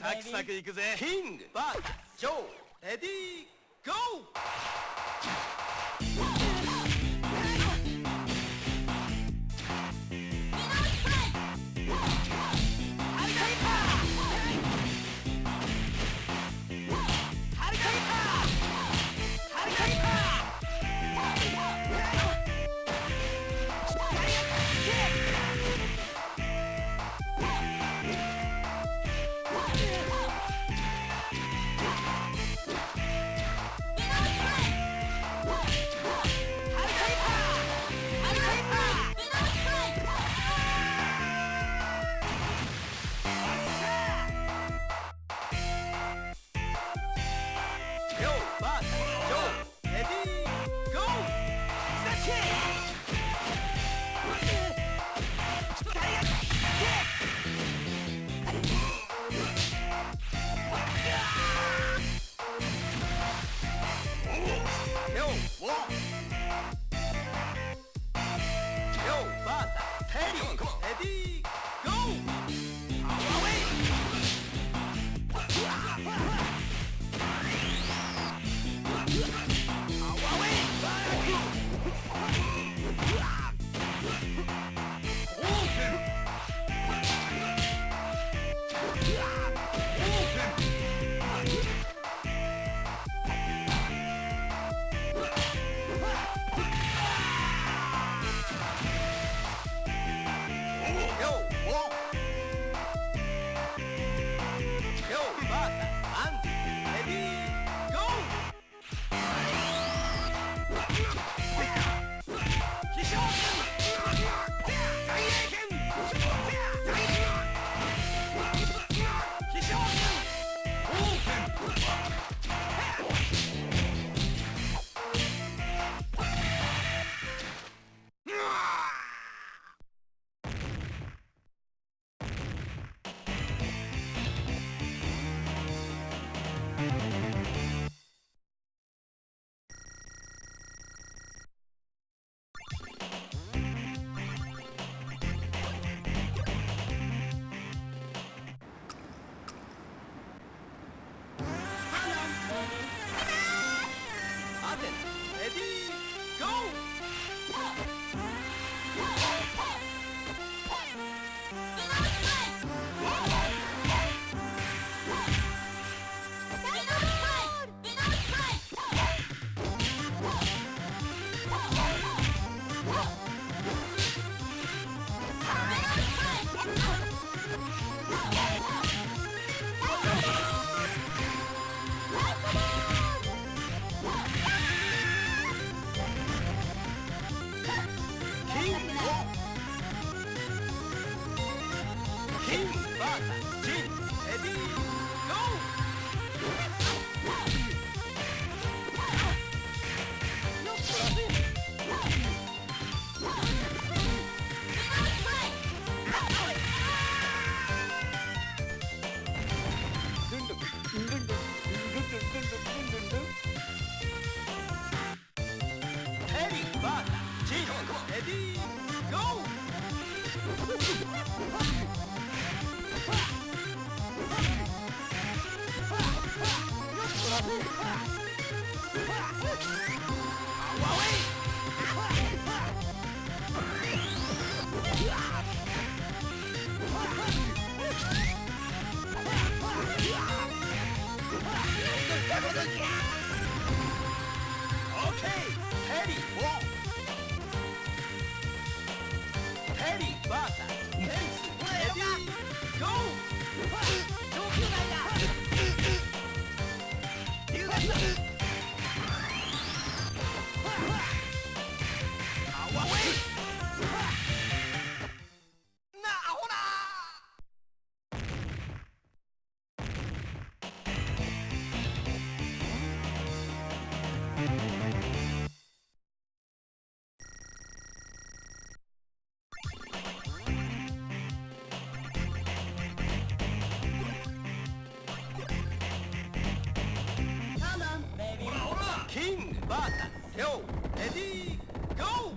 サクサクいくぜ。キングバーサスジョー、レディーゴー。キングバーサスヨー、レディーゴー。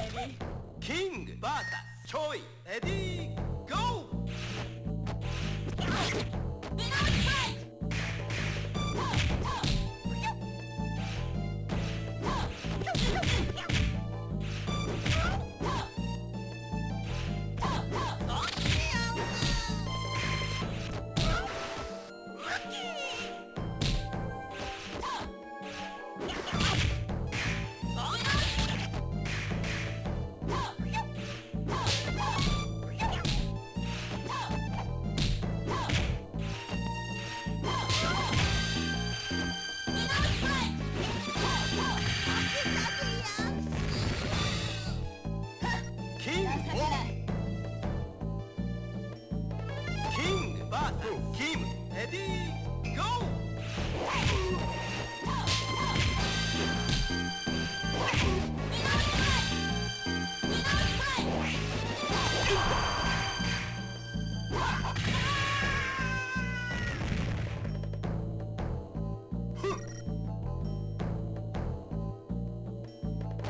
baby. 킹 바사 초이 레디 고! 킹 킹 바사 김 레디 고!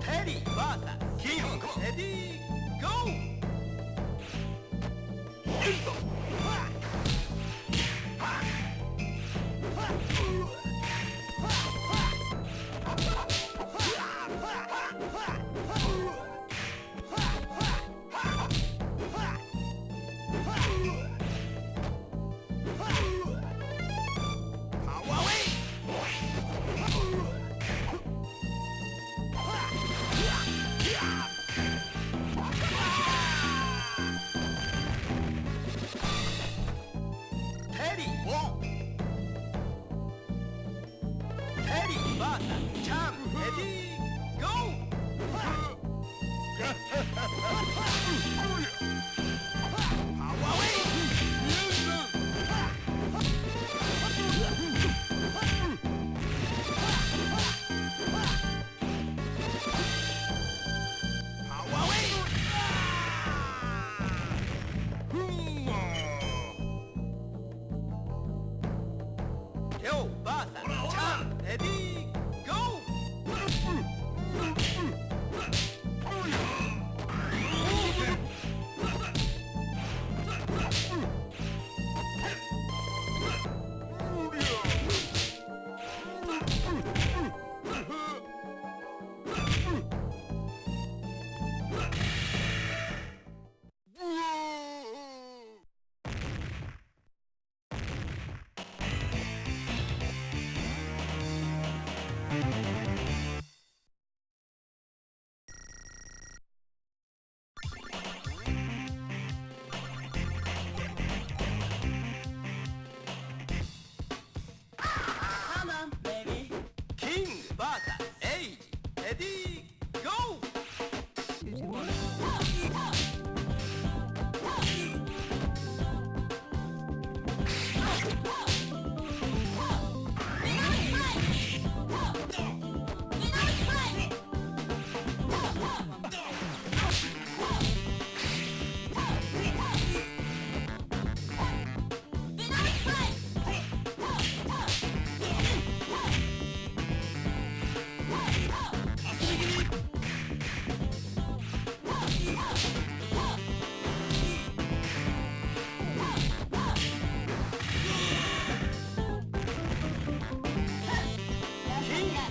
테리 바사 김 레디 고! 테리 워 테리 바사 참 레디 고! 요 바사 참 레디 고! Come on, baby. 킹 바사 에이지 레디 고! 킹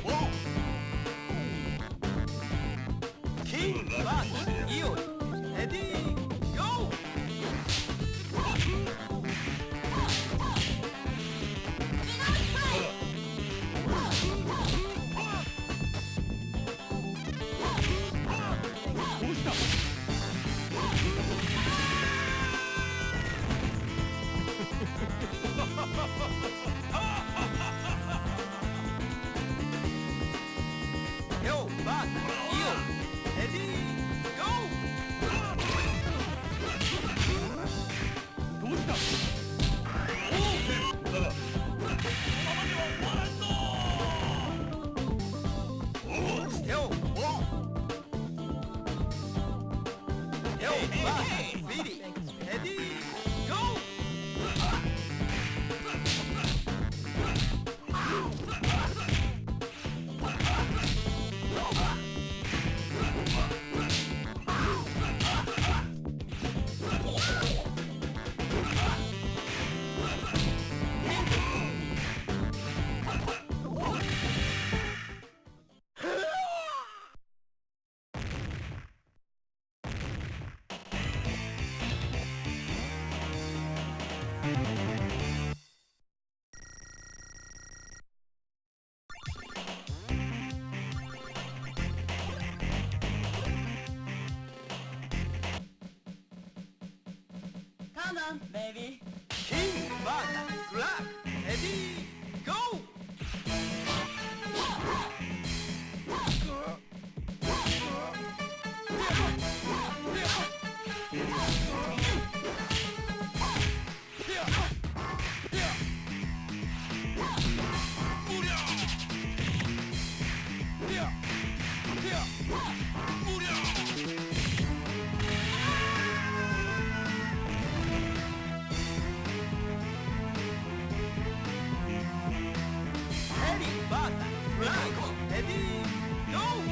워! 킹 바사 이온 레디 고! 요 바사 이온 레디 고! 요 워! 요 바사 비리 레디 고! Come on, baby. キングバーサスクラーク、レディーゴー。ヘリーバーサスクラーク、レディーゴー。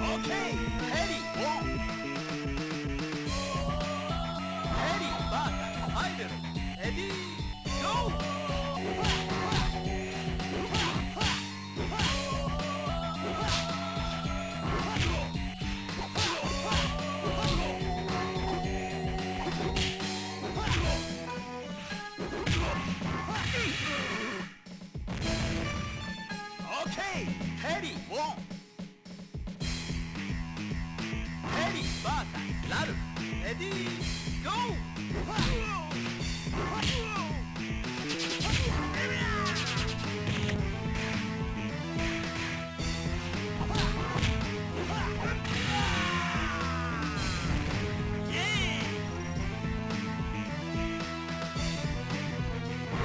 オッケー、ヘリーウォン。ヘリーバーサスアイドル、レディーゴー。オッケー、ヘリーウォン。ヘリーバーサスラルフ、レディーゴー。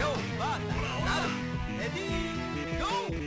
ヨーバーサスラルフ、レディーゴー。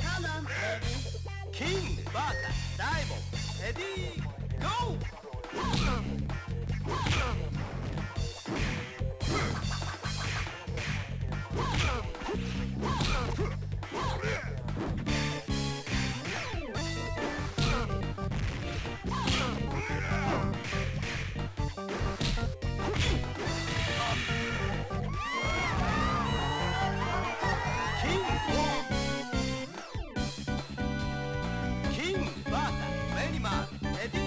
Come on, baby. キングバーサスダイボン、レディーゴー。キングウォン。キングバーサスベニマル、レディ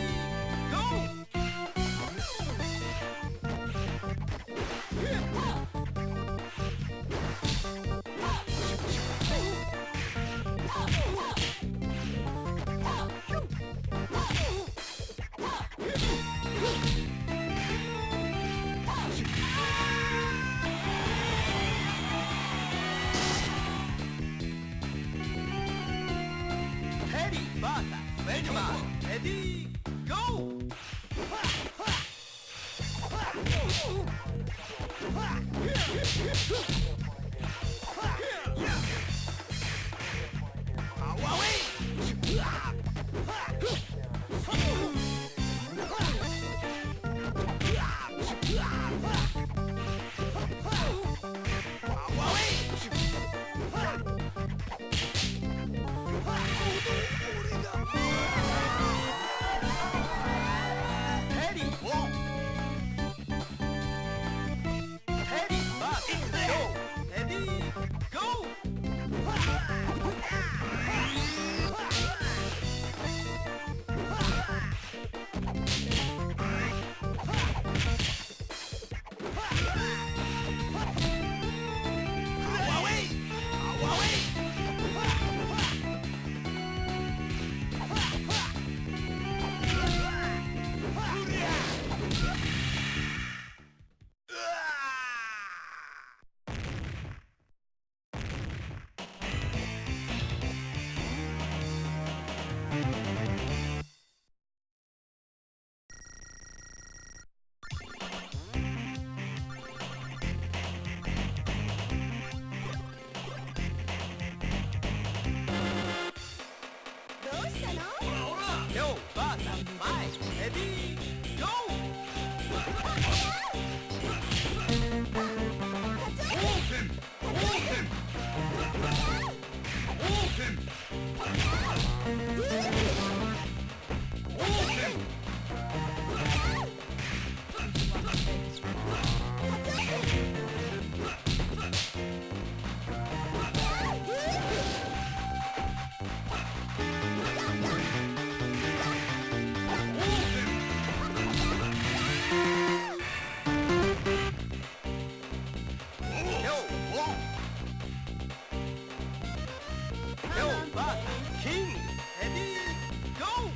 Ready, go! King, ready, go!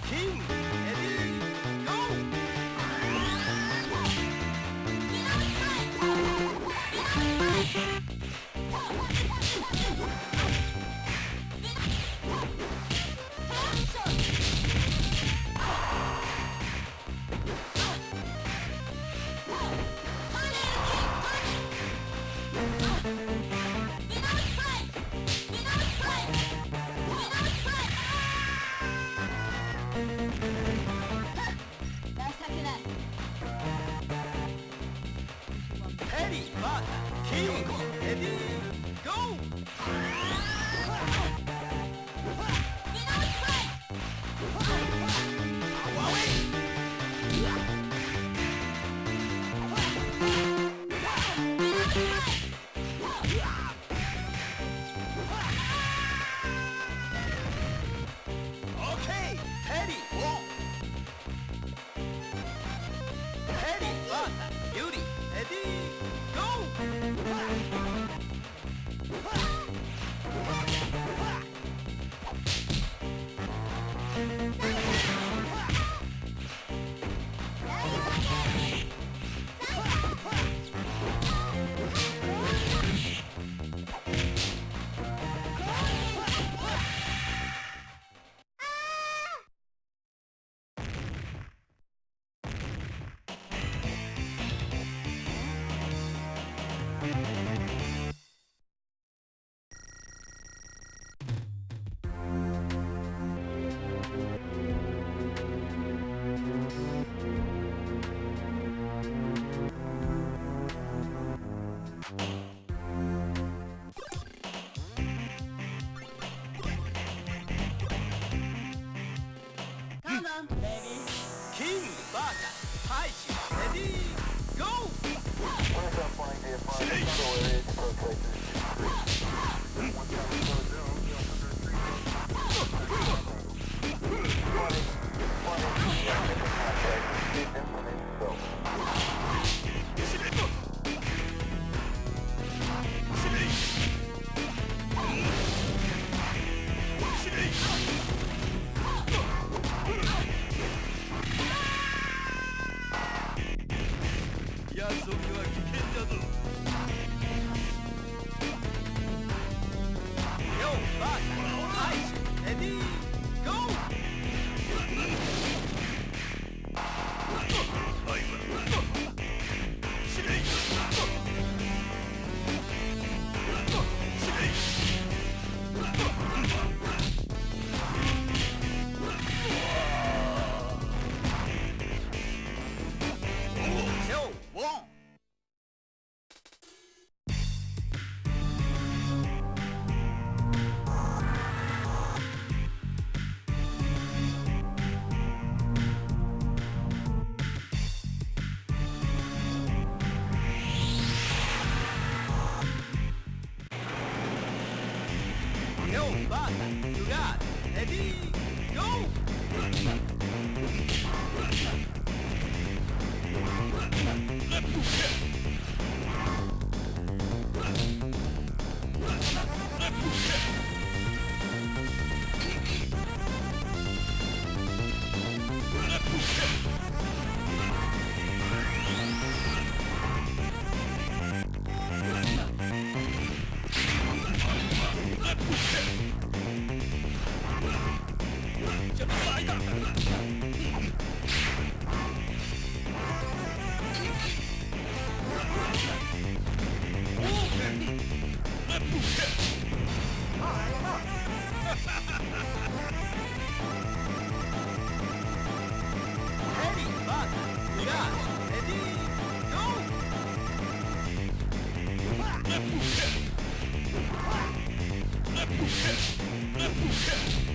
King, King, ready, go! Ready, King, ready, go! Okay, ready, Ready, Yuri, ready, go! Come on, baby. King, Baka, Taishi, ready, go! Ready, go! Ready, go! Left hook.